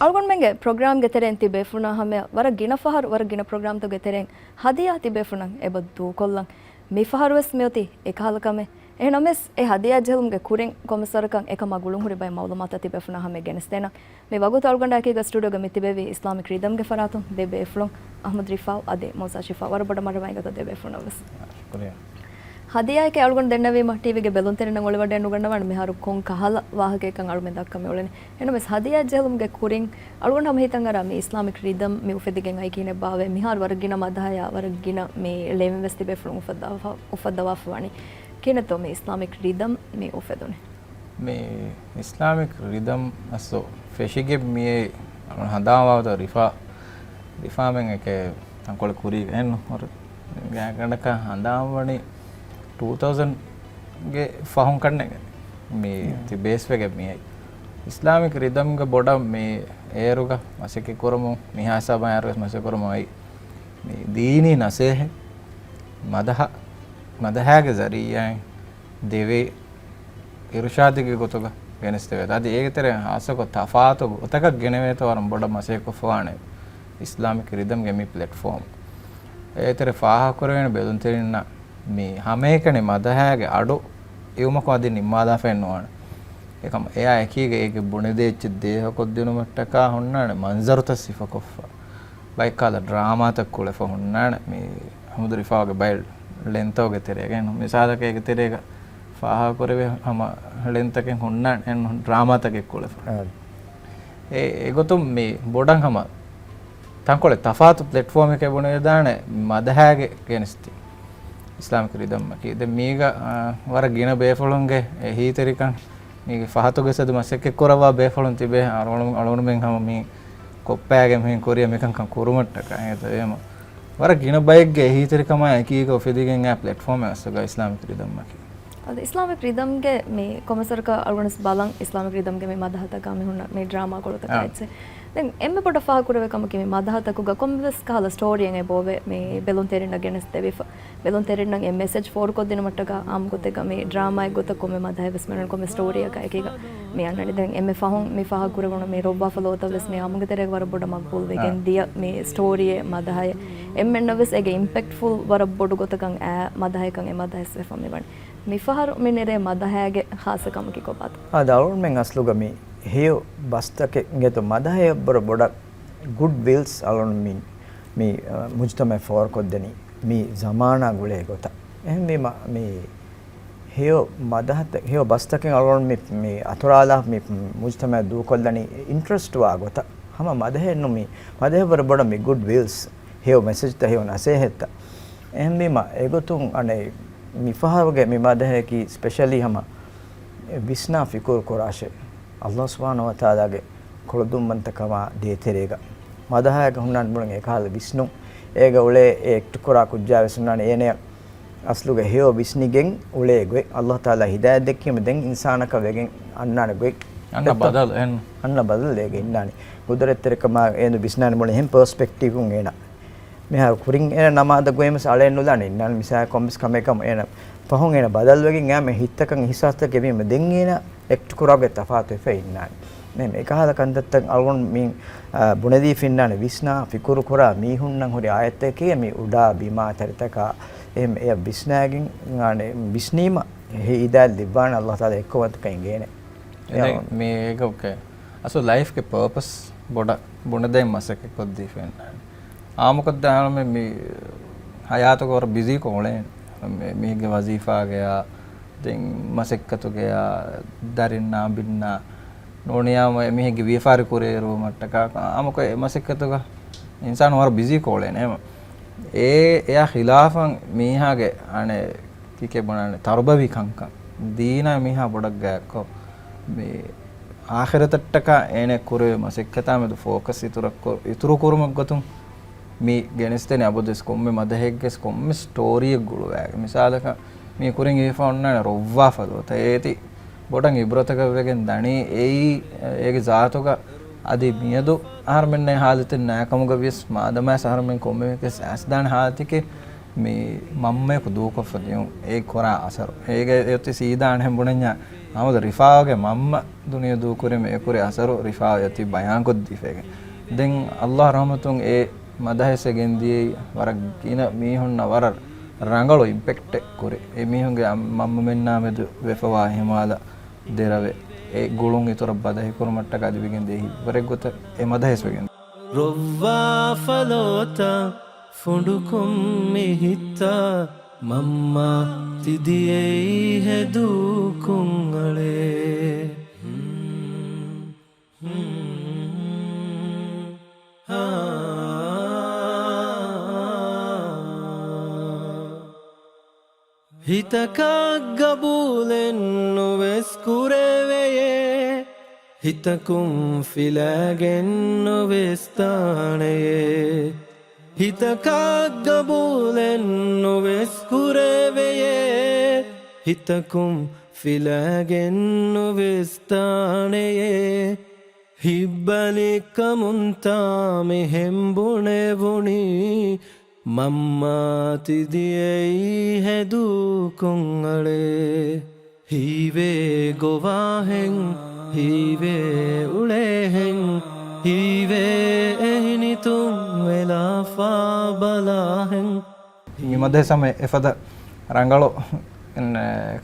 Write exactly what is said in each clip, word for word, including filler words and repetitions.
އަޅުގަނޑުމެންގެ ޕްރޮގްރާމްގެ ތެރެއިން ތިބޭފުޅުންނާ ހަމަޔަށް ވަރަށް ގިނަ ފަހަރު ވަރަށް ގިނަ ޕްރޮގްރާމްތަކުގެ ތެރެއިން ހަދިޔާ ތިބޭފުޅުންނަށް އެބަ ދޫކޮށްލަން. މިފަހަރުވެސް މިއޮތީ އެކަހަލަ ކަމެއް. އެހެންނަމަވެސް އެ ހަދިޔާ ޖެހުމުގެ ކުރިން ކޮންމެސް ވަރަކަށް އެކަމާ ގުޅުންހުރި ބައެއް މައުލޫމާތު ތިބޭފުޅުންނާ ހަމަޔަށް ގެނެސްދޭނަން. މި ވަގުތު އަޅުގަނޑާއެކީގަ ސްޓޫޑިއޯގަ މި ތިބެވީ އިސްލާމިކް ރިދަމްގެ ފަރާތުން ދެ ބޭފުޅުން އަޙްމަދު ރިފާއު އަދި މޫސާ ޝިފާ. ވަރަށް ބޮޑަށް މަރުޙަބާ އިނގޭތޯ ދެ ބޭފުޅުންނަށް ވެސް. ޝުކުރިއްޔާ. ހަދިޔާއެކޭ އަޅުގަނޑު ދެންނެވީމަ ޓީވީގެ ބެލުންތެރިންނަށް އޮޅިވަޑައެއް ނުގަންނަވާނެ މިހާރު ކޮން ކަހަލަ ވާހަކައެއްކަން އަޅުމެން ދައްކަމި އުޅެނީ. އެހެންނަމަވެސް ހަދިޔާ ޖެހުމުގެ ކުރިން އަޅުގަނޑު ހަމަ ހިތަށް އަރާ މި އިސްލާމިކް ރިދަމް މި އުފެދިގެން އައި ކިހިނެއް ބާވޭ؟ މިހާރު ވަރަށް ގިނަ މަދަހަޔާ ވަރަށް ގިނަ މި ޅެން ވެސް ތިބޭފުޅުން އުފައްދަވާފަ-، އުފައްދަވާފަ ވަނީ. ކިހިނެއްތޯ މި އިސްލާމިކް ރިދަމް މި އުފެދުނީ؟ މި އިސްލާމިކް ރިދަމް އަސްލު ފެށިގެން މިއީ ހަނދާން ވާގޮތަށް ރިފާ، ރިފާމެން އެކޭ ތަންކޮޅެއް ކުރީގަ އެއްނު ހުރި ގާތްގަނޑަކަށް ހަނދާން ވަނީ ޓޫ ތައުސަންޑްގެ ފަހުން ކަންނޭނގެ މި ތި ބޭސްވެގެން މިއައީ. އިސްލާމިކް ރިދަމްގެ ބޮޑަށް މި އޭރުގަ މަސައްކަތް ކުރަމުން، މިހާ ހިސާބަށް އޭރު ވެސް މަސައްކަތް ކުރަމުން އައީ މި ދީނީ ނަސޭހަތް މަދަހަ-، މަދަހާގެ ޒަރީއާއިން ދެވޭ އިރުޝާދެއްގެ ގޮތުގަ ގެނެސްދެވޭތޯ. އަދި އޭގެ ތެރެއިން ހާއްސަކޮށް ތަފާތު ގޮތަކަށް ގެނެވޭތޯ ވަރަށް ބޮޑަށް މަސައްކަތްކޮށްފަވާނެ އިސްލާމިކް ރިދަމްގެ މި ޕްލެޓްފޯމް. އޭތެރެ ފާހަގަކުރެވޭނެ ބެލުންތެރިންނަށް މި ހަމައެކަނި މަދަހާގެ އަޑު އިވުމަކު އަދި ނިންމާލާފައެއް ނުވާނެ. އެކަމަ އެއާ އެކީގަ އޭގެ ބުނެދޭ އެއްޗެއް ދޭހަކޮށްދިނުމަށްޓަކާ ހުންނާނެ މަންޒަރުތައް ސިފަކޮށްފަ. ބައެއްކަހަލަ ޑްރާމާތައް ކުޅެފަ ހުންނާނެ މި އަޙްމަދު ރިފާގެ ބައެއް ޅެންތަކުގެ ތެރޭގައި. މިސާލަކަށް އޭގެ ތެރޭގަ ފާހަގަކުރެވޭ ހަމަ ޅެންތަކެއް ހުންނާނެ އެން ޑްރާމާތަކެއް ކުޅެފަ. އާ. އެ، އެގޮތުން މި ބޮޑަށް ހަމަ ތަންކޮޅެއް ތަފާތު ޕްލެޓްފޯމެކޭ ބުނެދާނެ މަދަހާގެ ގެނެސްދިން އިސްލާމިކް ރިދަމްއަކީ. ދެން މީގަ، އާ، ވަރަށް ގިނަ ބޭފުޅުންގެ އެހީތެރިކަން މީގެ ފަހަތުގެ ސަދު މަސައްކަތް ކުރައްވާ ބޭފުޅުން ތިބޭ. އަޅު-، އަޅުގަނޑުމެން ހަމަ މި ކޮއްޕާގެ މިހެން ކުރިއަށް މިކަންކަން ކުރުމަށްޓަކާ. އެހެން ވަރަށް ގިނަ ބައެއްގެ އެހީތެރިކަމާ އެކީގަ އުފެދިގެން އާ ޕްލެޓްފޯމެއް އަސްލުގަ އިސްލާމިކް ރިދަމްއަކީ. އަދި އިސްލާމިކް ރިދަމްގެ މި ކޮމެސަރަކަށް އަޅުގަނޑު ބަލަން އިސްލާމިކް ރިދަމްގެ މި މަދަހަތަކާ މި ހުންނަ މި ޑްރާމާ ކޮޅުތަކާ އާ. އެއްޗެއް. ދެން އެންމެ ބޮޑަށް ފާހަގަކުރެވޭ ކަމަކީ މި މަދަހަތަކުގަ ކޮންމެވެސް ކަހަލަ ސްޓޯރީއެއް އެބައޮވޭ މި ބެލުންތެރިންނަށް ގެނެސްދެވިފަ. ބެލުންތެރިންނަށް އެ މެސެޖް ފޯރުކޮށްދިނުމަށްޓަކާ އާއްމުގޮތެއްގަ މި ޑްރާމާއެއްގޮތަށް ކޮންމެ މަދަހެއްވެސް މި އަންނަނީ ކޮންމެ ސްޓޯރީއަކާ އެކީގަ މި އަންނަނީ. ދެން އެންމެ ފަހުން މި ފާހަގަކުރެވުނު މި ރޮއްވާފަ ލޯތައްވެސް މި އާއްމުގެ ތެރޭގަ ވަރަށް ބޮޑަށް މަގްބޫލްވެގެން ދިޔަ މި ސްޓޯރީއެއް މަދަހައެއް. އެންމެންނަށްވެސް އޭގެ އިމްޕެކްޓްފުލް ވަރަށް ބޮޑު ގޮތަކަށް އާ މަދަހައެއްކަން އެ މަދަހެއް ވެފަ މިވަނީ. މިފަހަރު މި ނެރޭ މަދަހާގެ ޚާއްޞަ ކަމަކީ ކޮބާތޯ؟ އާދެ، އަޅުގަނޑުމެން އަސްލުގަ މި ހެޔޮ ބަސްތަކެއް އިނގޭތޯ މަދަހައަށް ވަރަށް ބޮޑަށް ގުޑް ވިލްސް އަޅުގަނޑު މި، މި، އަ، މުޖުތަމައަށް ފޯރުކޮށްދެނީ މި ޒަމާނާ ގުޅޭ ގޮތަށް. އެހެންވީމަ މި ހެޔޮ މަދަހަތަ-، ހެޔޮ ބަސްތަކެއް އަޅުގަނޑު މި، މި އަތުރާލާ މި މުޖުތަމައަށް ދޫކޮށްލަނީ އިންޓްރެސްޓް ވާ ގޮތަށް. ހަމަ މަދަހެއްނު މި، މަދަހަށް ވަރަށް ބޮޑަށް މި ގުޑް ވިލްސް، ހެޔޮ މެސެޖްތައް، ހެޔޮ ނަސޭހަތްތައް. އެހެންވީމަ އެގޮތުން އަނެއް މިފަހަރުގެ މި މަދަހަކީ ސްޕެޝަލީ ހަމަ ވިސްނާ ފިކުރު ކުރާށޭ. ﷲ ސުބްޙާނަހޫ ވަތަޢާލާގެ ކޮޅުދުންވަންތަކަމާ ދޭތެރޭގަ މަދަހާގަ ހުންނާނެ މުޅިން އެކަހަލަ ވިސްނުން. އޭގަ އުޅޭ އެ އެކްޓް ކުރާ ކުއްޖާވެސް ހުންނާނެ އޭނަޔަށް އަސްލުގަ ހެޔޮ ވިސްނިގެން އުޅޭ ގޮތް. ﷲ ތަޢާލާ ހިދާޔަތް ދެއްކީމަ ދެން އިންސާނަކަށް ވެގެން އަންނާނެ ގޮތް. އަންނަ ދެއްތޯ؟ ބަދަލު އެހެން. އަންނަ ބަދަލު އޭގަ އިންނާނެ. ގުދުރަތްތެރިކަމާ އޭނަ ވިސްނާނެ މުޅި އެހެން ޕަރސްޕެކްޓިވްއުން އޭނަ. މިހާރު ކުރިން އޭނަ ނަމާދަށް ގޮވީމަސް އަޅައެއް ނުލާނެ އިންނާނެ މިސާލަކަށް ކޮންމެސް ކަމެއް ކަމަށް އޭނަ ފަހުން އޭނަ ބަދަލުވެގެން އައިމަ ހިތްތަކަށް އިހްސާސްތަކެއް ވީމަ ދެން އޭނަ އެކްޓް ކުރާގޮތް ތަފާތުވެފަ އިންނާނެ. މެ-، އެކަހަލަ ކަންތައްތައް އަޅުގަނޑު މި، އާ، ބުނެދީފަ އިންނާނެ ވިސްނާ ފިކުރު ކުރާ މީހުންނަށް ހުރި އާޔަތްތަކެއް މި އުޑާ ބިމާ ތަރިތަކާ އެހެން އެޔަށް ވިސްނާގެން އާނެ ވިސްނީމަ ހިދާޔަތް ލިއްވާނެ ﷲ ތަޢާލާ އެއްކަމަށް އިނގޭނެ. ދެން މީގެ އަސްލު ލައިފްގެ ޕާޕަސް ބޮޑަށް ބުނެދޭން މަސައްކަތް ކޮށްދީފަ އިންނާނެ. އާއްމުކޮށްދާނަމޭ މި ހަޔާތުގަ ވަރަށް ބިޒީކޮށް އުޅޭނެ. މި-، މީގެ ވަޒީފާގަޔާ، ދެން މަސައްކަތުގަޔާ، ދަރިންނާ ބިންނާ ނޫނިޔާމަ އެމީހެއްގެ ވިޔަފާރި ކުރިއެރުވުމަށްޓަކާ އާއްމުކޮށް އެ މަސައްކަތުގަ އިންސާނު ވަރަށް ބިޒީކޮށް އުޅޭނެ. އެ، އެޔާ ޚިލާފަށް މީހާގެ އަނެއް ކިކެ ބުނާނެ ތަރުބަވީ ކަންކަން ދީނާ މީހާ ބޮޑަށް ގާތްކޮށް، މި އާޚިރަތަށްޓަކާ އޭނެ ކުރެވޭ މަސައްކަތާމެދު ފޯކަސް އިތުރަށް ކޮ-، އިތުރު ކުރުމަށްގޮތުން މި ގެނެސްދެނީ އަބަދުވެސް ކޮންމެ މަދަހެއްގެސް ކޮންމެ ސްޓޯރީއެއް ގުޅުވާގެން. މިސާލަކަށް މީ ކުރިން ހިފާ އޮންނާނެ ރޮއްވާ ފަލުވަތަށް އޭތި ބޮޑަށް އިބްރަތަކަށް ވެގެން ދަނީ އެއީ، އޭގެ ޒާތުގަ އަދި މިއަދު އަހަރުމެންނަށް ހާލަތެއް ނާކަމުގަ ވިޔަސް މާދަމާސް އަހަރުމެން ކޮންމެ މީހަކަސް އައިސްދާނެ ހާލަތެކޭ މި މަންމަޔަކު ދޫކޮށްފަ ދިޔުން އެ ކުރާ އަސަރު. އޭގެ އޮތީ ސީދާ އަނެއް ބުނަންޏާ ހަމަދު ރިފާގެ މަންމަ ދުނިޔެ ދޫކުރިމަ އެ ކުރި އަސަރު ރިފާ އޮތީ ބަޔާންކޮށްދީފައިގެން. ދެން އައްލާހް ރަޙްމަތުން އެ މަދަހެސް ގެންދިޔައީ ވަރަށް ގިނަ މީހުންނަށް ވަރަށް ރަނގަޅު އިމްޕެކްޓެއް ކުރި. އެ މީހުންގެ މަންމަމެންނާ މެދު ވެފަވާ އިހުމާލަށް ދެރަވެ، އެ ގުޅުން އިތުރަށް ބަދަހިކުރުމަށްޓަކާ ލިބިގެން ދިޔަ ހިތްވަރެއްގޮތަށް އެ މަދަހެސް ވެގެން. ރޮއްވާ ފަލޯތައް ފުނޑުކޮށް މި ހިތަށް މަންމާ ތި ދިޔައީ ހެދޫ ކޮންއަޅެއް؟ ހިތަކަށް ގަބޫލެއް ނުވެސް ކުރެވެޔޭ، ހިތަކުން ފިލާގެން ނުވެސް ދާނެޔޭ. ހިތަކަށް ގަބޫލެއް ނުވެސް ކުރެވެޔޭ، ހިތަކުން ފިލާގެން ނުވެސް ދާނެޔޭ. ހިތްބަލިކަމުންތާ މިހެން ބުނެވުނީ، މަންމާ ތި ދިޔައީ ހެދޫ ކޮންއަޅެއް؟ ހީވޭ ގޮވާހެން، ހީވޭ އުޅޭހެން، ހީވޭ އެހިނިތުން ވެލާފާ ބަލާހެން. މި މަދަހެސް ހަމަ އެފަދަ ރަނގަޅު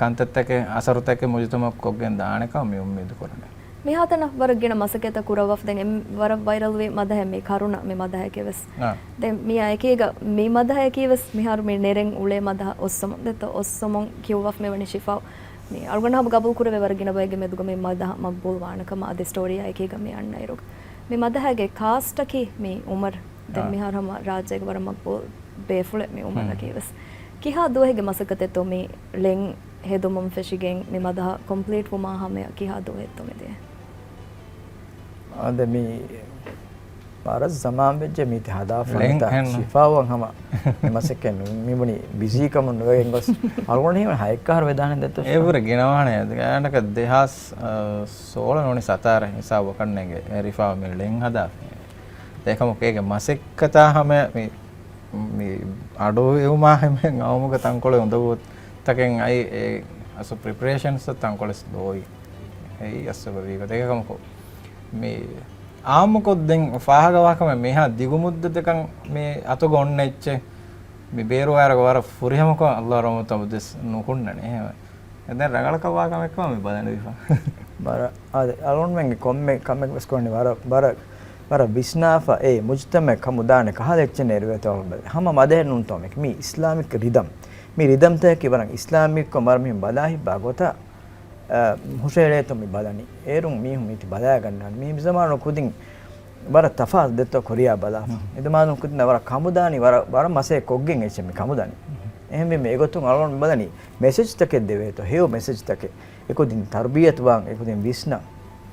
ކަންތައްތަކެއް، އަސަރުތަކެއް މުޖުތަމައަށް ކޮށްގެން ދާނެކަމަށް މި އުއްމީދު ކުރަނީ. މިހާތަނަށް ވަރަށް ގިނަ މަސައްކަތްތައް ކުރައްވާފަ ދެން އެ ވަރަށް ވައިރަލްވި މަދަހެއް މި ކަރުނަ މި މަދަހަކީ ވެސް. އާ. ދެން މިއާ އެކީގަ މި މަދަހަކީ ވެސް މިހާރު މި ނެރެން އުޅޭ މަދަހަ އޮއްސަމުން ދެއްތޯ އޮއްސަމުން ކިޔުއްވާފަ މި ވަނީ ޝިފާ. މި އަޅުގަނޑު ހަމަ ގަބޫލު ކުރެވޭ ވަރަށް ގިނަ ބައެއްގެ މެދުގަ މި މަދަހަ މަގްބޫލް ވާނެ ކަމަށް އަދި ސްޓޯރީއާ އެކީގަ މި އަންނަ އިރުގަ. މި މަދަހަގެ ކާސްޓަކީ މި އުމަރު. ދެން އާ. މިހާރު ހަމަ ރާއްޖޭގެ ވަރަށް މަގްބޫލް ބޭފުޅެއް މި އުމަރަކީ ވެސް. ކިހާ ދުވަހެއްގެ މަސައްކަތެއްތޯ މި ޅެން ހެދުމުން ފެށިގެން މި މަދަހަ ކޮމްޕްލީޓް ވުމާ ހަމަޔަށް ކިހާ ދުވަހެއްތޯ މި ދިޔަ؟ އާދެ، މި ވަރަށް ޒަމާން ވެއްޖެ މީތި ހަދާފަ ޅެން ނުތާ ހެން. ޝިފާވަން ހަމަ މި މަސައްކަތް ނު-، މި ބުނި ބިޒީ ކަމުން ނުވެގެން ގޮސް އަޅުގަނޑު ހީވަނީ ހައެއްކަހަރު ވެދާނެ ދެއްތޯ؟ އެ ބުރެ ގިނަވާނެ. ގާނަކަށް ދެހާސް، އަ، ސޯޅަ ނޫނީ ސަތާރަ ހިސާބަކަށް ނެގެ ރިފާ މި ޅެން ހަދާފަ. އެކަމަކު އޭގެ މަސައްކަތާ ހަމަ މި، މި އަޑު އިވުމާ ހަމަ އައުމުގަ ތަންކޮޅެއް އުނދަގޫ ތަކެއް އައި އެ އަސް ޕްރިޕަރޭޝަންސް ތަންކޮޅެއް ދޯއި. އެއީ އަސް ސަބަބީ ގޮތެއް. އެކަމަކު މި އާއްމުކޮށް ދެން ފާހަގަވާކަމެއް މިހާ ދިގު މުއްދަތަކަށް މި އަތުގަ އޮންނަ އެއްޗެއް މި ބޭރުވާއިރަކު ވަރަށް ފުރިހަމަކޮށް އައްލާ ރަޙްމަތު އަބަދުވެސް ނުކުންނަނީ. އެހެންވެ. ދެން ރަނގަޅަކަށް ވާ ކަމެއްކަމަށް މި ބަލަނީފަ. ވަރަށް އާދެ، އަޅުގަނޑުމެންގެ ކޮންމެ ކަމެއް ވެސް ކުރަނީ ވަރަށް، ވަރަށް، ވަރަށް ވިސްނާފަ އެ މުޖުތަމައަށް ކަމުދާނެ ކަހަލަ އެއްޗެއް ނެރުވޭތޯ ބަލަ. ހަމަ މަދަހެއް ނޫންތޯ މެކި. މީ އިސްލާމިކް ރިދަމް. މި ރިދަމްތަކަކީ ވަރަށް އިސްލާމިކްކޮށް ވަރަށް މިހެން ބަލާ ހިއްބާ ގޮތަށް، އަ، ހުށައެޅޭތޯ މި ބަލަނީ. އޭރުން މީހުން މީތި ބަލާގަންނާނެ. މި ޒަމާނު ކުދިން ވަރަށް ތަފާތު ދެއްތޯ ކޮރިޔާ ބަލާފަ. މް. އެދުމާލުން ކުދިންނަށް ވަރަށް ކަމުދާނީ، ވަރަށް، ވަރަށް މަސައްކަތް ކޮށްގެން އެއްޗެއް މި ކަމުދާނީ. މް. އެހެންވީމަ އެގޮތުން އަޅުގަނޑު ބަލަނީ މެސެޖްތަކެއް ދެވޭތޯ، ހެޔޮ މެސެޖްތަކެއް. އެކުދިން ތަރުބިޔަތުވާން، އެކުދިން ވިސްނަން.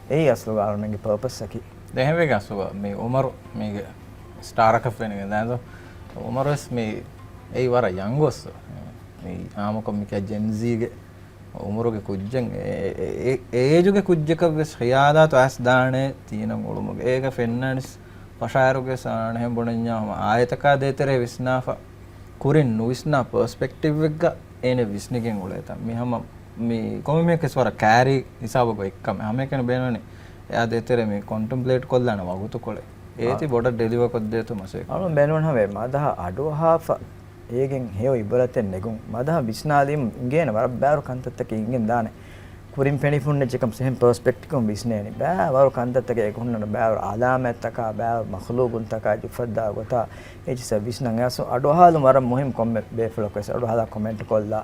އެއީ އަސްލުގަ އަޅުގަނޑުގެ ޕާޕަސްއަކީ. ދެހެންވެގެ އަސްލުގަ މި އުމަރު މީގެ ސްޓާރަކަށް ފެނިގެން ދާންދޯ. އުމަރު ވެސް މި އެއީ ވަރަށް ޔަންގް އޮއްސޯ. މި އާއްމުކޮށް މިކަ ޖެންޒީގެ އުމުރުގެ ކުއްޖެއް އެ، އެ، އެ، އެ އޭޖުގެ ކުއްޖަކަށް ވެސް ޚިޔާލާތު އައިސް ދާނެ ތީނަން އުޅުމުގެ. އޭގަ ފެންނާނެސް ފަށާއިރުގެ ސާނެހެން ބުނަންޏާ ހަމަ އާޔަތަކާ ދޭތެރޭ ވިސްނާފަ ކުރިން ނުވިސްނާ ޕާސްޕެކްޓިވްއެއްގަ އޭނެ ވިސްނިގެން އުޅޭތަ. މި ހަމަ މި ކޮންމެ މީހަކަސް ވަރަށް ކާރީ ހިސާބަކު އެއްކަމެއް. ހަމައެކަނި ބޭނުން އެއާ ދޭތެރޭ މި ކޮންޓެމްޕްލޭޓް ކޮށްލާނެ ވަގުތުކޮޅެއް. އޭތި އާ. ބޮޑަށް ޑެލިވަ ކޮށްދޭތޯ މަސައްކަތް. އަޅުން ބޭނުން ހަމަ މަދަހަ އަޑުއަހާފަ އޭގެން ހެޔޮ އިބްރަތެއް ނެގުން. މަދަހަ ވިސްނާލީމަ އިނގޭނެ ވަރަށް ބާރު ކަންތައްތަކެއް އިނގެން ދާނެ. ކުރިން ފެނިފުންނެއްޗެކަމް ސެހެން ޕާސްޕެކްޓިވްކުން ވިސްނޭނެ. ބާރު ކަންތައްތަކެއް އެކު ހުންނަން ބާރު އަލާމާތްތަކާ، ބާރު މަޚްލޫގުންތަކާ އުފައްދާ ގޮތާ އެއްޗިއްސަށް ވިސްނަން. އެއަސް އަޑުއަހާލުން ވަރަށް މުހިންމު ކޮންމެ ބޭފުޅަކު ވެސް އަޑުއަހާލާ ކޮމެންޓް ކޮށްލާ.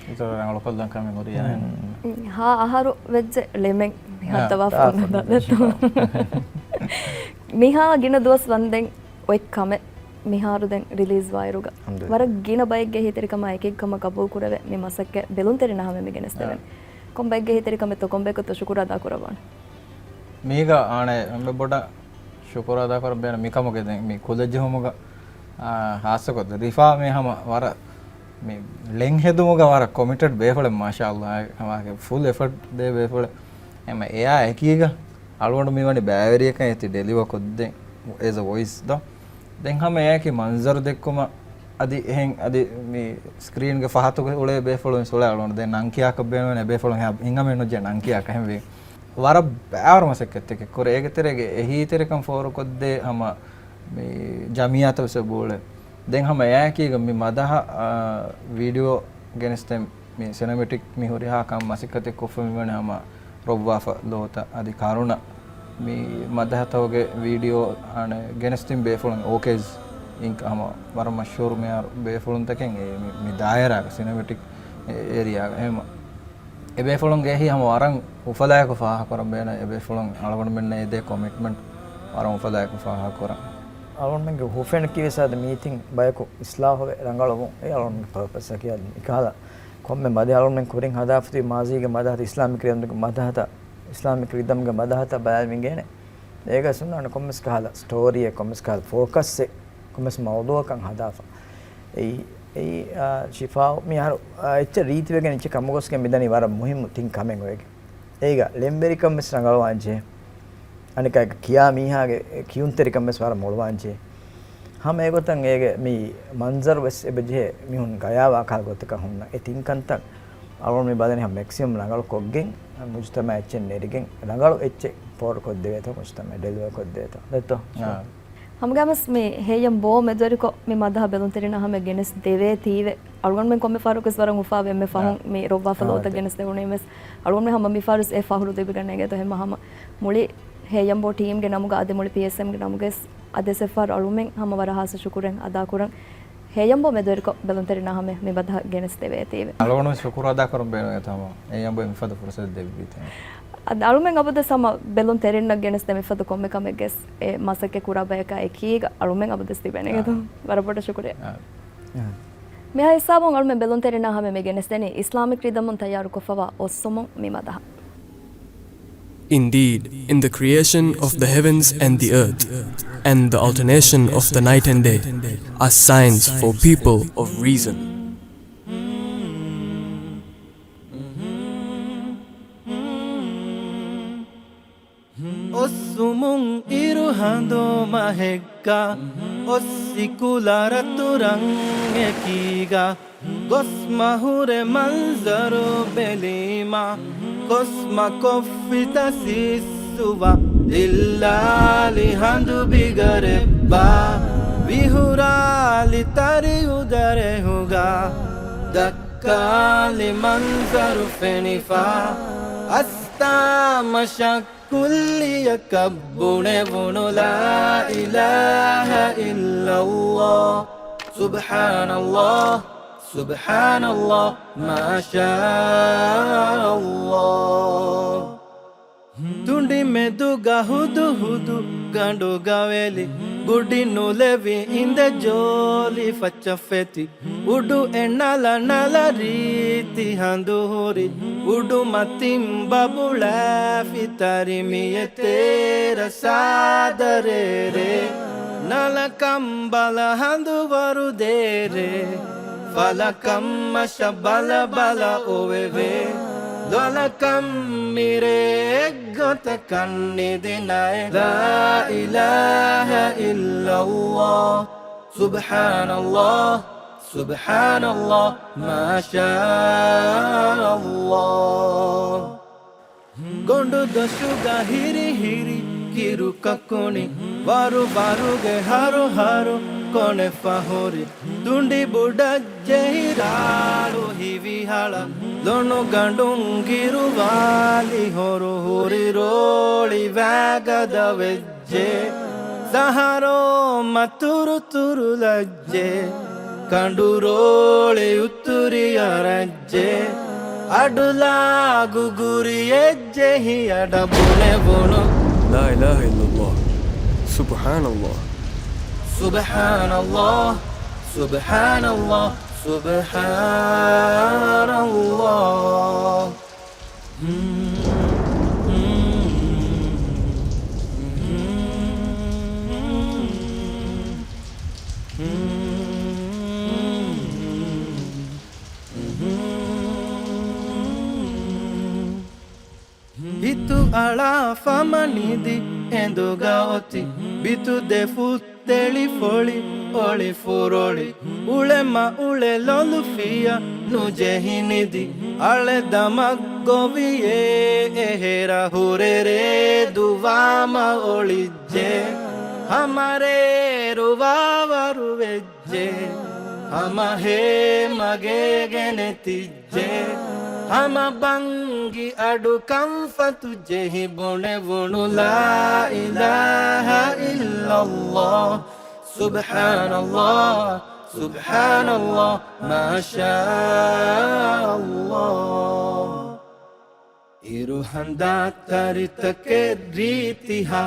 އިތުރަށް ރަނގަޅު ކޮށްލަން ކަމެއް ހުރި އެހެން. ހާ އަހަރު ވެއްޖެ ޅެމެން މި އާ. ހައްދަވާފަ އާ، ހުންނަ ފަންނަ ދަންނަ. މިހާ ގިނަ ދުވަސް ވަންދެން އޮތް ކަމެއް މިހާރު ދެން ރިލީޒް ވާއިރުގަ އަލްޙަމްދުލިއްލާހް. ވަރަށް ގިނަ ބައެއްގެ ހިތެރިކަމާ އެކެއް ކަމަށް ގަބޫލު ކުރެވޭ މި މަސައްކަތް ބެލުންތެރިންނަށް ހަމަ މި ގެނެސްދެވެން. އާ. ކޮންބައެއްގެ ހިތެރިކަމެއްތޯ ކޮންބައެއްގެތޯ ޝުކުރު އަދާ ކުރައްވާނެ. މީގަ އާނެ އެންމެ ބޮޑަށް ޝުކުރު އަދާ ކުރަން ބޭނުން މިކަމުގެ ދެން މި ކުލަ ޖެހުމުގަ، އާ، ހާއްސަކޮށް ރިފާ މީ ހަމަ ވަރަށް މި ޅެން ހެދުމުގަ ވަރަށް ކޮމިޓެޑް ބޭފުޅެއް މާޝާﷲ. ހަމަ ފުލް އެފަޓް ދޭ ބޭފުޅެއް. އެމަ އެއާ އެކީގަ އަޅުގަނޑު މި ވަނީ ބައިވެރިޔަކަށް އެތި ޑެލިވަ ކޮށްދެން އޭޒް އަ ވޮއިސް ދޯ. ދެން ހަމަ އެއާއެކީ މަންޒަރު ދެއްކުމަށް އަދި އެހެން އަދި މި ސްކްރީންގެ ފަހަތުގެ އުޅޭ ބޭފުޅުން ސުޅޭ އަޅުގަނޑު ދެން ނަން ކިޔާކަށް ބޭނުމެއް ނެ ބޭފުޅުން ހިނގަމެއް ނުޖެ ނަން ކިޔާކަށް ހެންވީ. ވަރަށް ބާރު މަސައްކަތްތަކެއް ކުރޭ. އޭގެ ތެރޭގެ އެހީތެރިކަން ފޯރުކޮށްދޭ ހަމަ މި ޖަމިއްޔާތަށް ވެސް އެބަ އުޅޭ. ދެން ހަމަ އެއާއެކީގަ މި މަދަހަ، އާ، ވީޑިއޯ ގެނެސްދޭ މި ސިނަމެޓިކް މި ހުރިހާ ކަން މަސައްކަތެއް ކޮށްފަ މިވަނީ ހަމަ ރޮއްވާފަ ލޯތައް އަދި ކަރުނަ މި މަދަހަތަކުގެ ވީޑިއޯ އަނެ ގެނެސްދިން ބޭފުޅުން އޯކޭޒް އިންކް ހަމަ ވަރަށް މަޝްހޫރު މިހާރު ބޭފުޅުންތަކެއް އެ މި، މި ދާއިރާގަ ސިނަމެޓިކް އެ-، އޭރިއާގަ. އެހެން އެބޭފުޅުންގެ އެހީ ހަމަ ވަރަށް އުފަލާއެކު ފާހަގަކުރަން ބޭނުން. އެބޭފުޅުން އަޅުގަނޑުމެންނަށް އެދޭ ކޮމިޓްމަންޓް ވަރަށް އުފަލާއެކު ފާހަގަކުރަން. އަޅުގަނޑުމެންގެ ހުފެން ކީވެސް އަދި މީތިން ބަޔަކު އިސްލާހުވެ ރަނގަޅުވުން. އެ އަޅުގަނޑުމެންގެ ޕަރޕަސްއަކީ އަދި މިކަހަލަ ކޮންމެ މަދެއް އަޅުގަނޑުމެން ކުރިން ހަދާފަތި މާޒީގެ މަދަހަތަ، އިސްލާމިކް ރިދަމްގެ މަދަހަތަ، އިސްލާމިކް ރިދަމްގެ މަދަހަތަ ބަލާލި މިގޭނެ. އޭގަ ސުންނާނެ ކޮންމެސް ކަހަލަ ސްޓޯރީއެއް، ކޮންމެސް ކަހަލަ ފޯކަސްއެއް، ކޮންމެސް މައުޟޫއަކަށް ހަދާފަ. އެއީ، އެއީ، އާ، ޝިފާއު މިހާރު، އާ، އެއްޗެއް ރީތިވެގެން އެއްޗެއް ކަމުގޮސްގެން މިދަނީ ވަރަށް މުހިއްމު ތިން ކަމެއް އޮވެގެން. އޭގަ ޅެންވެރިކަން ވެސް ރަނގަޅުވާންޖެހޭ. އަނެކާއެކު ކިޔާ މީހާގެ ކިޔުންތެރިކަން ވެސް ވަރަށް މޮޅުވާންޖެހޭ. ހަމަ އެގޮތަށް އޭގެ މި މަންޒަރު ވެސް އެބަޖެހޭ މީހުން ގަޔާވާ ކަހަލަ ގޮތަކަށް ހުންނަ. އެ ތިން ކަންތައް އަޅުގަނޑު މި ބަލަނީ ހަމަ މެކްސިމަމް ރަނގަޅު ކޮށްގެން، މުޖުތަމައަށް އެއްޗެއް ނެރިގެން، ރަނގަޅު އެއްޗެއް ފޯރުކޮށްދެވޭތޯ، މުޖުތަމައަށް ޑެލިވަރ ކޮށްދެވޭތޯ. ދެއްތޯ؟ އާ. ހަމަގައިމުވެސް މި ހެއްޔަން ބޯ މެދުވެރިކޮށް މި މަދަހަ ބެލުންތެރިންނާ ހަމަ ގެނެސް ދެވޭތީވެ. އަޅުގަނޑުމެން ކޮންމެ ފަހަރަކުވެސް ވަރަށް އުފާވެ އެންމެ ފަހުން އާ. މި ރޮއްވާފަ އާ، ލޯތައް ދެ. ގެނެސް ދެވުނީމެސް. އަޅުގަނޑުމެން ހަމަ މި ފަހަރުވެސް އެ ފަހުރު ލިބިގަންނައިގެތޯ ހަމަ ހަމަ މުޅި ހެއްޔަން ބޯ ޓީމްގެ ނަމުގަ އަދި މުޅި ޕީއެސްއެމްގެ ނަމުގަވެސް އަދިވެސް އެއްފަހަރު އަޅުމެން ހަމަ ވަރަށް ހާއްސަ ޝުކުރެއް އަދާކުރަން. ހެޔަނބޯ މެދުވެރިކޮށް ބެލުންތެރިންނާ ހަމަ މި މަދަހަ ގެނެސް ދެވޭތީވެ. އަޅުގަނޑު ޝުކުރު އަދާކުރަން ބޭނުންވޭތޯ ހަމަ ހެޔަނބޯ މިފަދަ ފުރުސަތު ދެއްވީތީ. އަދި އަޅުމެން އަބަދުވެސް ހަމަ ބެލުންތެރިންނަށް ގެނެސް ދޭ މިފަދަ ކޮންމެ ކަމެއްގެސް އެ މަސައްކަތް ކުރާ ބަޔަކާ އެކީގަ އަޅުމެން އަބަދުވެސް ތިބޭނެ. އާ. ވަރަށް ބޮޑަށް ޝުކުރިއްޔާ. އާ. މިހާ ހިސާބުން އަޅުމެން ބެލުންތެރިންނާ ހަމަ މި ގެނެސްދެނީ އިސްލާމިކް ރިދަމުން ތައްޔާރުކޮށްފަވާ އޮއްސުމުން މި މަދަހަ. Indeed, in the creation of the heavens and the earth, and the alternation of the night and day, are signs for people of reason. އޮއްސުމުން އިރު ހަނދު މަހެއްގަ، އޮއްސި ކުލަ ރަތު ރަންއެކީގަ، ގޮސްމަ ހުރެ މަންޒަރު ބެލީމަ، ކޮސްމަ ކޮށްފިތަ ސިއްސުވަ، ދިއްލާލި ހަނދު ބިގަރެއްބާ، ވިހުރާލި ތަރި އުދަރެހުގަ، ދައްކާލި މަންޒަރު ފެނިފަ، އަސްތާ މަށަށް ކުއްލިއަކަށް ބުނެވުނު لا إله إلا الله، سبحان الله، سبحان الله، ما شاء الله. ތުނޑި މެދުގަ ހުދުހުދު ގަނޑުގަ ވެލި، ގުޑި ނުލެވި އިނދެ ޖޯލި ފައްޗަށް ފެތި، އުޑު އެ ނަލަ ނަލަ ރީތި ހަނދު ހުރި، އުޑު މަތިން ބަބުޅާފި ތަރި މިޔަތޭރަ ސާދަ ރޭރޭ، ނަލަކަން ބަލަ ހަނދު ވަރު ދޭރޭ، ފަލަކަށް މަށަށް ބަލަ ބަލަ އޮވެވޭ، ލޮލަކަށް މިރޭ އެއްގޮތަކަށް ނިދިނައޭ. لا إله إلا الله، سبحان الله، سبحان الله، ما شاء الله. ގޮނޑު ދޮށުގަ ހިރި ހިރި ކިރު ކަކުނި، ވަރު ވަރުގެ ހަރު ހަރު ކޮނެފަ ހުރި، ތުނޑި ބުޑަށް ޖެހި ރާޅު ހިވި ހަޅަ، ލޮނު ގަނޑުން ގިރުވާލި ހޮރު ހުރި ރޯޅި ވާގަދަ ވެއްޖެ، ސަހަރޯ މަތުރު ތުރު ލައްޖެ، ކަނޑު ރޯޅި އުތުރި އަރައްޖެ، އަޑުލާ ގުގުރި އެއްޖެހި އަޑަ ބުނެވުނު. لا إله إلا الله. سبحان الله. سبحان الله، سبحان الله، سبحان الله. ހިތު އަޅާ ފަމަނިދި އެނދުގަ އޮތި ބިތު ދެފުށް ތެޅިފޮޅި އޮޅި ފުރޮޅި، އުޅެމަ އުޅެ ލޮލުފިޔަ ނުޖެހި ނިދި، އަޅެ ދަމަށް ގޮވިޔޭ އެހެރަ ހުރެރޭ ދުވާމަ އޮޅިއްޖެ. ހަމަ ރޭރު ވާވަރު ވެއްޖެ، ހަމަ ހޭމަގޭގެ ނެތިއްޖެ. ހަމަ ބަންގި އަޑު ކަންފަތު ޖެހި ބުނެވުނު لا إله إلا الله، سبحان الله، سبحان الله، ما شاء الله. އިރުހަނދާ ތަރިތަކެއް ރީތިހާ،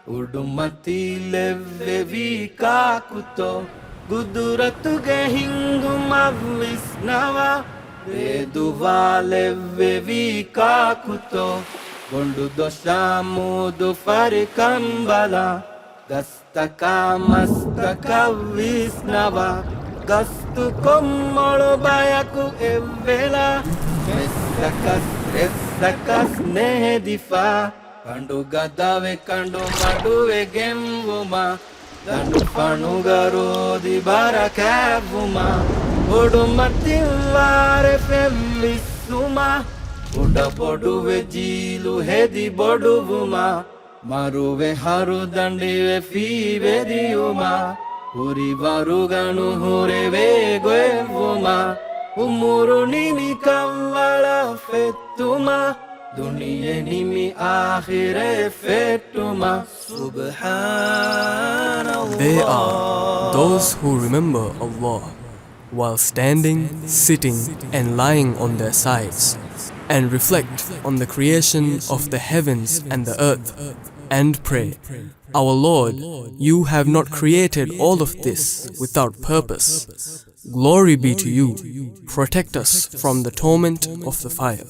އުޑުމަތީ ލެއްވެވީ ކާކުތޯ؟ ގުދުރަތުގެ ހިންގުމަށް ވިސްނަވާ، ބޭދުވާ ލެއްވެވީ ކާކުތޯ؟ ގޮނޑު ދޮށާ މޫދު ފަރިކަނބަލާ، ގަސްތަކާ މަސްތަކަށް ވިސްނަވާ، ގަސްތު ކޮށް މޮޅު ބަޔަކު އެއްވެލާ، މެއްސަކަސް ރެއްސަކަސް ނެހެދިފާ، ކަނޑުގަ ދަވެ ކަނޑު މަޑުވެ ގެންވުމާ، ދަނޑު ފަނުގަ ރޯދި ބަރަ ކާއްވުމާ، އުޑުމަތިން ވާރެ ފެއްވިއްސުމާ، ކުޑަ ބޮޑުވެ ޖީލު ހެދި ބޮޑުވުމާ، މަރުވެ ހަރުދަނޑިވެ ފީވެދިޔުމާ، ހުރިވަރުގަ ނުހުރެވޭ ގޮއެއްވުމާ، އުމުރު ނިމި ކަށްވަޅަށް ފެއްޓުމާ، ދުނިޔެ ނިމި އާޚިރަތް ފެއްޓުމާ. سبحان الله. They are those who remember Allah while standing, sitting, and lying on their sides, and reflect on the creation of the heavens and the earth, and pray, Our Lord, you have not created all of this without purpose. Glory be to you. Protect us from the torment of the fire.